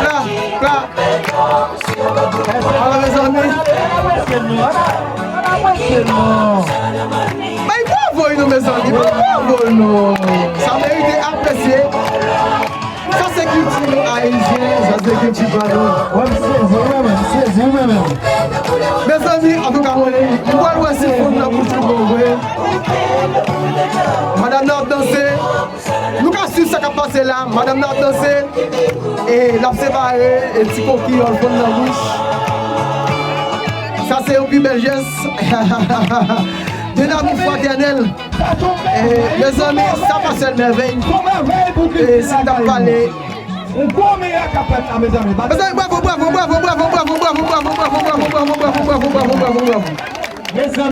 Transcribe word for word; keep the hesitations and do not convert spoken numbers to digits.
Pla, pla. Ala, mezanmi. Bay bravo, non, mezanmi. Bay bravo, non. Sa merite apresye. Sa se kilti nou, Ayisyen. Sa se kilti pa nou. Wè, m sezi, wè, m sezi, wè, menm. Mezanmi, antouka, mwen, m pral wè si fon nan bouch ou bon vre. Madanm nan ap danse. Nou ka swiv sa k ap pase la. Madanm nan ap danse. E l ap separe e ti koki yòl fon nan bouch. Sa se yon pi bèl jès. De lanmou fratènèl. E, mezanmi, sa pa sèl mèvèy. E, si n t ap pale. Yon gwo mirak ap fèt la, mezanmi. Mezanmi, bravo, bravo, bravo. Mezanmi.